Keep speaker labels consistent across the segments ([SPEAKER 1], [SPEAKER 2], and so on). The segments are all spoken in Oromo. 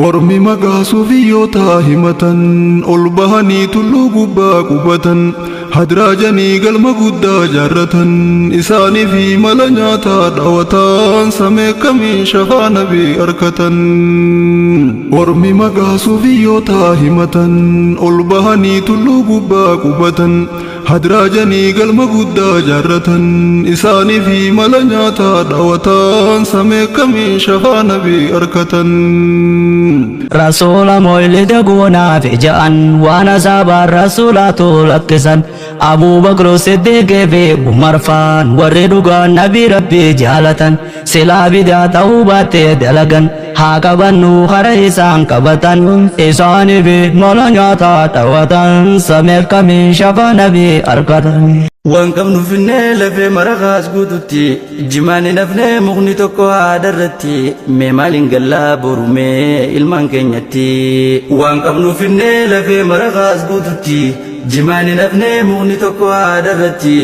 [SPEAKER 1] Ormi maqaa suufiyyootaa himatan, ol bahanii tulluu gubbaa qubatan, hadraajanii galma guddaa jaarratan, isaanii fi mala nyaataa dhawatan, samee kamiin shafaa nabii arkatan. Ormi maqaa suufiyyootaa himatan, ol bahanii tulluu gubbaa qubatan, hadraajanii galma guddaa jaarratan, isaanii fi mala nyaataa dhawatan, samee kamiin shafaa nabii arkatan.
[SPEAKER 2] Rasuula moylida goonaaf ja'an, waan asaabaan rasuulaatu lakkisan. Abubakr Siddiiqii fi Umarfaan warri dhugaan nabii Rabbii jaalatan, silaa bidaa ta'uu baattee dalagan. Haa qabannu hara isaan qabatan, isaanii fi mala nyaataa dhawatan, sameef kamiin shafaa nabii arkatan.
[SPEAKER 3] Waan qabnu finnee lafee maraqaas guututti, jimaan hin hafnee mukni tokko haadha irratti, mee maaliin gallaa boru mee ilmaan keenyatti? Waan qabnu finnee lafee maraqaas guututti, jimaan hin hafnee mukni tokko haadha irratti,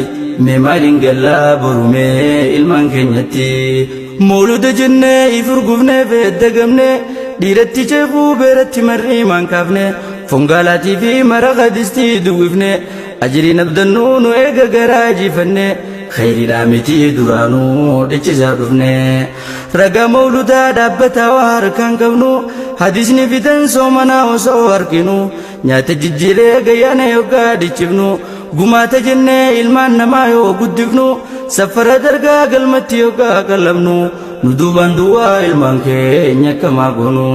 [SPEAKER 3] mee maaliin gallaa boru mee ilmaan keenyatti? Mooluda jennee ifurgufnee feeddagamnee, dhiiratti ceekuu beeratti marrii maan kaafne, fongaalaatii fi maraqa distii duwwifne, ajiriin abdannuu nu eega garaa jiifanne, khayriidhaa miti duraanuu dhichisaa dhufne. Ragaa mawludaa dhaabbataa waa harkaan qabnu, hadisni fidan soomanaa osoo harkinu, nyaata jijjiiree gayyaana yoggaa dhichifnu, gumaata jennee ilmaan namaa yoo guddifnu, safara dargaa galmatti yoggaa qalabnu, nu duubaan duwwaa ilmaan keenya akkamaa goonu?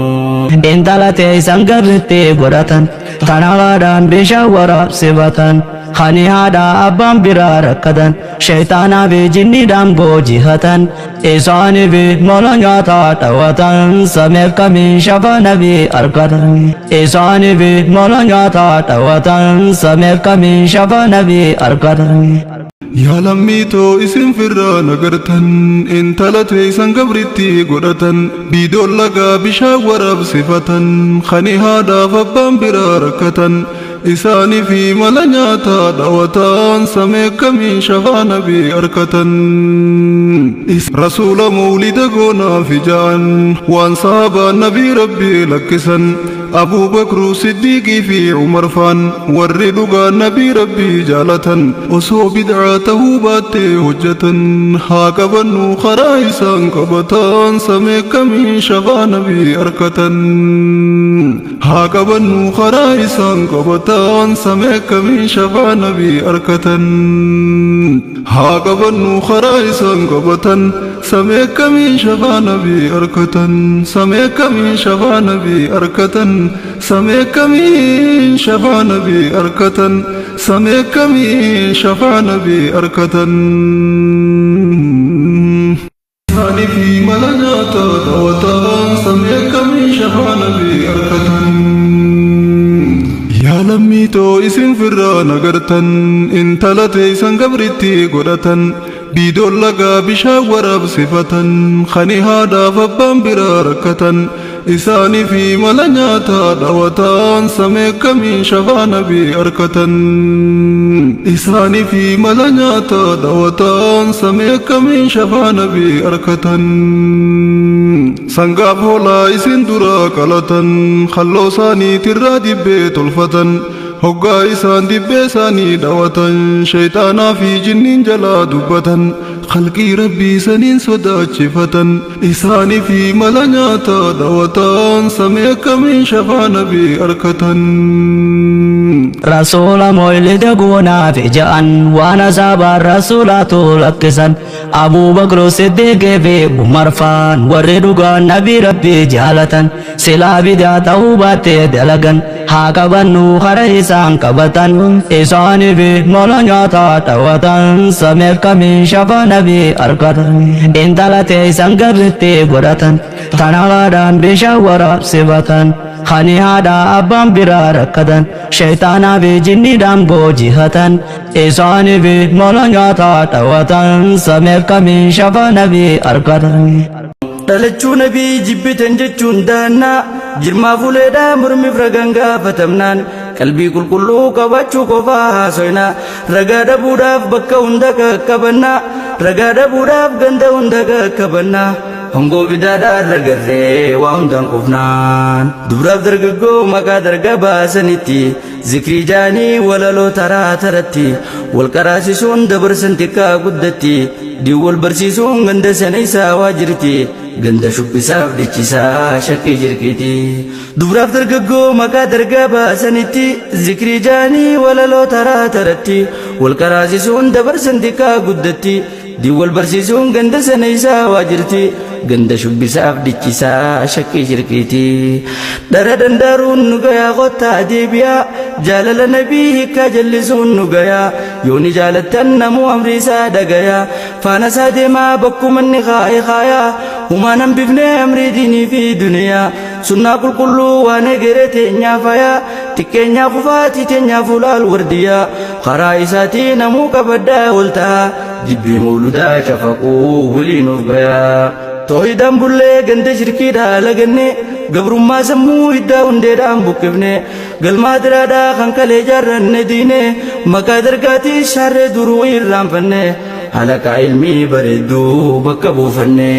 [SPEAKER 2] Intala teessan gabritti godhatan, tana haadhaan bishaan waraabsifatan, kani haadha abbaan biraa rakkatan, shayxaanaa fi jinniidhaan boojihatan, isaanii fi mala nyaataa dhawatan, sameef kamiin shafaa nabii arkatan. Isaanii fi mala nyaataa dhawatan, sameef kamiin shafaa nabii arkatan.
[SPEAKER 1] Yaa lammiitoo, isin firraa nagartan, intala teessan gabritti godhatan, biidoon lagaa bishaan waraabsifatan, kani haadhaaf abbaan biraa rakkatan, isaanii fi mala nyaataa dhawatan, samee kamiin shafaa nabii arkatan? Rasuula mawlida goonaaf ija'an, waan sahabaan nabii Rabbii lakkisan, Abubakru Siddiiqii fi Umarfaan warri dhugaan nabii Rabbii jaalatan, osoo bid'aa ta'uu baattee hojjetan. Haa qabannu karaa isaan qabatan, samee kamiin shafaa nabii arkatan? Haa qabannu karaa isaan qabatan, samee kamiin shafaa nabii arkatan? Haa qabannu karaa isaan qabatan, samee kamiin shafaa nabii arkatan? Samee kamiin shafaa nabii arkatan? Samee kamiin shafaa nabii arkatan? Samee kamiin shafaa nabii arkatan? Isaanii fi mala nyaataa dhawatan, samee kamiin shafaa nabii arkatan? Yaa lammiitoo, isin firraa nagartan, intala teessan gabritti godhatan, biidoon lagaa bishaan waraabsifatan, kani haadhaaf abbaan biraa rakkatan, isaanii fi mala nyaataa dhawatan, samee kamiin shafaa nabii arkatan? Isaanii fi mala nyaataa dhawatan, samee kamiin shafaa nabii arkatan? Sangaaf hoolaa isin duraa qalatan, halloo isaaniitirraa dibbee tolfatan, hoggaa isaan dibbee isaanii dhawatan, shayxaanaa fi jinniin jalaa dubbatan, khalqii Rabbii saniin sodaachifatan, isaanii fi mala nyaataa dhawatan, samee kamiin shafaa nabii arkatan?
[SPEAKER 2] Rasuula moylida goonaaf ja'an, waan asaabaan rasuulaatu lakkisan. Abubakr Siddiiqii fi Umarfaan warri dhugaan nabii Rabbii jaalatan, silaa bidaa ta'uu baattee dalagan. Haa qabannu hara isaan qabatan, isaanii fi mala nyaataa dhawatan, sameef kamiin shafaa nabii arkatan? Intala teessan gabritti godhatan, tana haadhaan bishaan waraabsifatan, kani haadha abbaan biraa rakkatan, shayxaanaa fi jinniidhaan boojihatan, isaanii fi mala nyaataa dhawatan, sameef kamiin shafaa nabii arkatan?
[SPEAKER 3] Dhalachuu nabii jibbitan jechuun daannaa jirmaa fuleedhaa, mormiif ragaan gaafatamnaan qalbii qulqulluu qabaachuu qofaa haasoynaa. Ragaa dhabuudhaaf bakka hunda qaqqabannaa, ragaa dhabuudhaaf ganda hunda qaqqabannaa. Hongoo bidaadhaan ragarree waa hundaan qufnaan. Dubraaf dargaggoo maqaa dargaa baasanitti zikrii jaanii walaloo taraa taratti wal qaraasisuun dabarsan xiqqaa guddatti diin wal barsiisuun ganda sana isaa waa jirti ganda shubbisaaf dhichisaa shakkii jirkiiti. Dubraaf dargaggoo maqaa dargaa baasanitti zikrii jaanii walaloo taraa taratti wal qaraasisuun dabarsan xiqqaa guddatti diin wal barsiisuun ganda sana isaa waa jirti ganda shubbisaaf dhichisaa shakkii jirkiiti. Dhara dandaaruun nu gayaa kottaa deebi'aa jaalala nabii hiikkaa jallisuun nu gayaa yooni jaalattan namuu amri isaa dhagayaa faana isaa deemaa bakkuma inni kaaye kaayaa humaan hambifnee amrii diinii fi duniyaa sunnaa qulqulluu waan egeree teenyaa fayaa xiqqeenyaa kufaatii teenyaa fuulaal wardiyaa karaa isaatii namuu qabaddaa ol ta'a jibbii mawludaa shafaquu wiliin of gayaa. Toohidaan bullee ganda shirkiidhaa laganne gabrummaa sammuu hiddaa hundeedhaan buqqifne galmaa diraadhaa kan kalee jaarranne diine maqaa dargaatii shaarree duruu irraanfanne halaqaa ilmii bareedduu bakka buufanne.